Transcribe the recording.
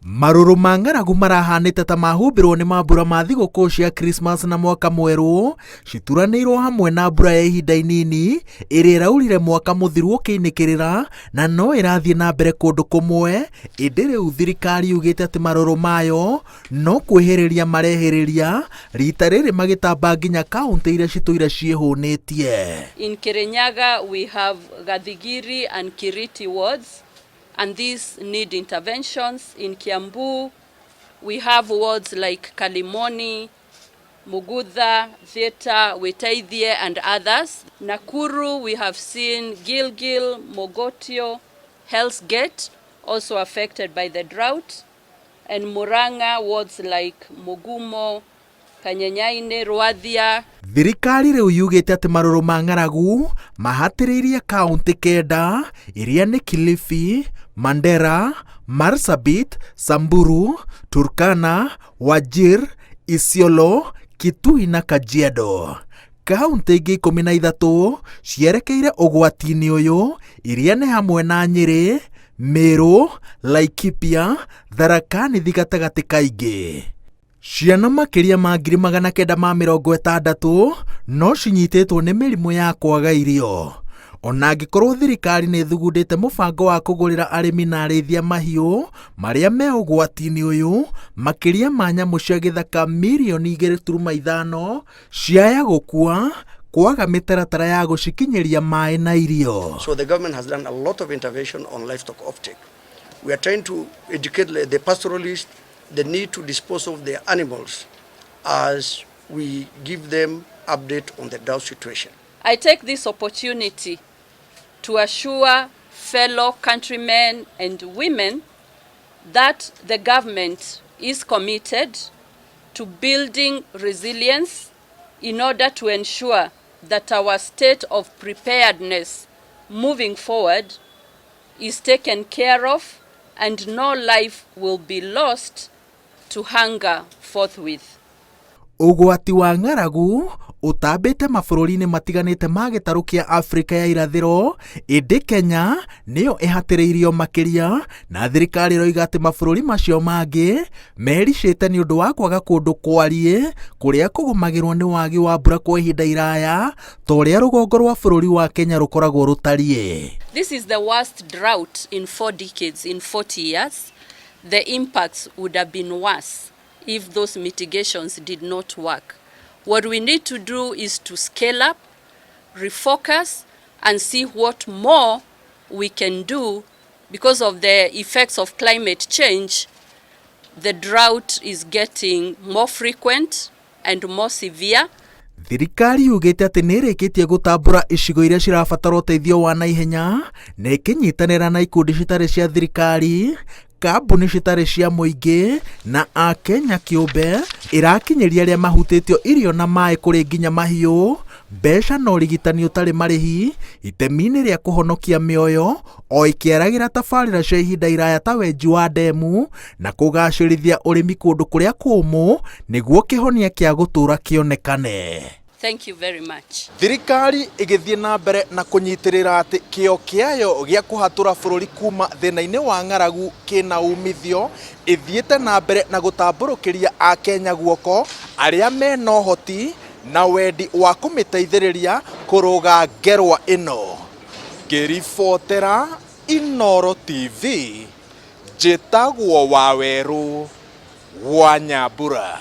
Marũrũ ma ng'aragu marahanĩte ta mahumbĩrwo nĩ mambura ma thigũkũ cia Christmas na mwaka mwerũ, cituranĩirwo hamwe na mbura ya ihinda inini ĩrĩa ĩraurire mwaka mũthiru ũkĩinĩkĩrĩra na no ĩrathiĩ na mbere kũndũ kũmwe, ĩndĩ rĩu thirikari yugĩte atĩ marũrũ mayo no kwĩhĩrĩria marehĩrĩria, rita rĩrĩ magĩtamba nginya kauntĩ iria citũire ciĩhũnĩtie. In Kirinyaga we have Gathigiri and Kiriti wards and these need interventions. In Kiambu we have wards like Kalimoni, Mugutha, Theatre, Witeithie and others. Nakuru we have seen Gilgil, Mogotio, Hell's Gate also affected by the drought, and Murang'a wards like Mugumo, Kanyenyaine, Rwathia. Thirikari rĩu yugĩte atĩ marũrũ ma ng'aragu mahatĩrĩirie kauntĩ kenda iria nĩ Kilifi, Mandera, Marsabit, Samburu, Turkana, Wajir, Isiolo, Kitui na Kajiado. Kauntĩ ingĩ 13 cierekeire ũgwati-inĩ ũyũ iria nĩ hamwe na Nyĩrĩ, Meru, Laikipia, Tharaka Nithi gatagatĩ ka ingĩ. Ciana makĩria ma 960,000 no cinyitĩtwo nĩ mĩrimũ ya kwaga irio. Ona angĩkorwo thirikari nĩ ĩthugundĩte mũbango wa kũgũrĩra arĩmi na arĩithia mahiũ marĩa me ũgwati-inĩ ũyũ, makĩria ma nyamũ cia gĩthaka mirioni 2.5 ciaya gũkua kwaga mĩtaratara ya gũcikinyĩria maĩ na irio. So the government has done a lot of intervention on livestock offtake. We are trying to educate the pastoralists the need to dispose of their animals as we give them update on the drought situation. I take this opportunity to assure fellow countrymen and women that the government is committed to building resilience in order to ensure that our state of preparedness moving forward is taken care of and no life will be lost to hunger forthwith. Ũgwati wa ng'aragu ũtambĩte mabũrũri-inĩ matiganĩte ma gĩtarũ kĩa Afrika ya irathĩro, ĩndĩ Kenya nĩyo ĩhatĩrĩirio makĩria, na thirikari ĩroiga atĩ mabũrũri macio mangĩ mericĩte nĩ ũndũ wa kwaga kũndũ kwariĩ kũrĩa kũgũmagĩrwo nĩ wagi wa mbura kwa ihinda iraya ta ũrĩa rũgongo rwa bũrũri wa Kenya rũkoragwo rũtariĩ. This is the worst drought in 4 decades, in 40 years. The impacts would have been worse if those mitigations did not work. What we need to do is to scale up, refocus, and see what more we can do because of the effects of climate change. The drought is getting more frequent and more severe. Thirikari yugĩte atĩ nĩ ĩrĩkĩtie gũtambũra icigo iria cirabatara ũteithio wa naihenya na ĩkĩnyitanĩra na ikundi citarĩ cia thirikari, kambuni citarĩ cia mũingĩ na akenya kĩũmbe, ĩrakinyĩria arĩa mahutĩtio irio na maĩ kũrĩ nginya mahiũ, mbeca na ũrigitani ũtarĩ marĩhi itemi-inĩ rĩa kũhonokia mĩoyo o ĩkĩaragĩra tabarĩra cia ihinda iraya ta wenji wa ndemu na kũgacĩrithia ũrĩmi kũndũ kũrĩa kũmũ nĩguo kĩhonia kĩa gũtũũra kĩonekane. Thank you very much. Thirikari ĩgĩthiĩ na mbere na kũnyitĩrĩra atĩ kĩo kĩayo gĩa kũhatũra bũrũri kuma thĩna-inĩ wa ng'aragu kĩna umithio, ĩthiĩte na mbere na gũtambũrũkĩria akenya guoko arĩa mena ũhoti na wendi wa kũmĩteithĩrĩria kũrũga ngerwa ĩno. Ngĩribotera Inooro TV, njĩtagwo Wawerũ wa Nyambura.